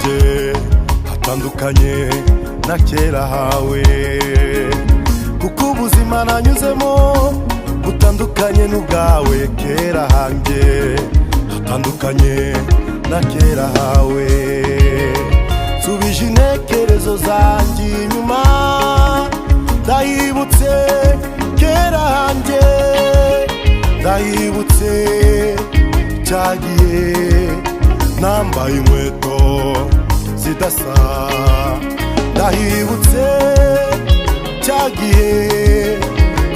Hanjye hatandukanye na kera hawe, kuko ubuzima nanyuzemo butandukanye n'ubwawe. Kera hanjye hatandukanye na kera hawe. Nsubije intekerezo zanjye inyuma, ndahibutse kera hanjye, ndahibutse cyagiye nambaye inkweto zidasa, ndahibutse cyagihe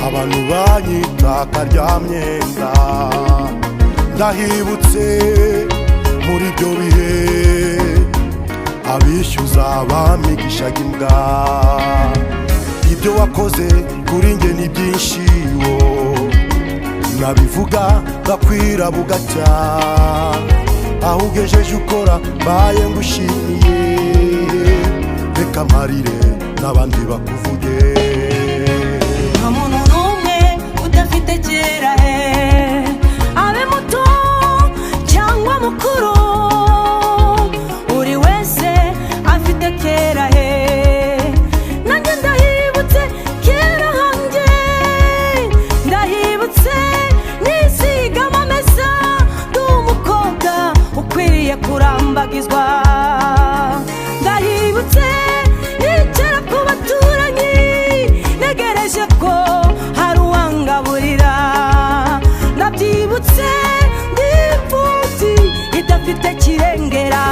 abantu banyita karyamyenda, ndahibutse muri ibyo bihe abishyuza bamigishaga imbwa. Ibyo wakoze kuri njye ni byinshi, wo nabivuga gakwira bugacya. Aho ugejeje ukora mbaye ngushimiye, reka mparire n'abandi bakuvuge. Nta muntu n'umwe udafite kera he, abe muto cyangwa mukuru, buri wese afite kera he. Nanjye ndahibutse kera hanjye, ndahibutse nisigama ameza, ndi umukobwa ukwiriye kurambagizwa, ndahibutse nicara ku baturanyi ntegereje ko hari uwangaburira, ndabyibutse ndi imfubyi idafite kirengera.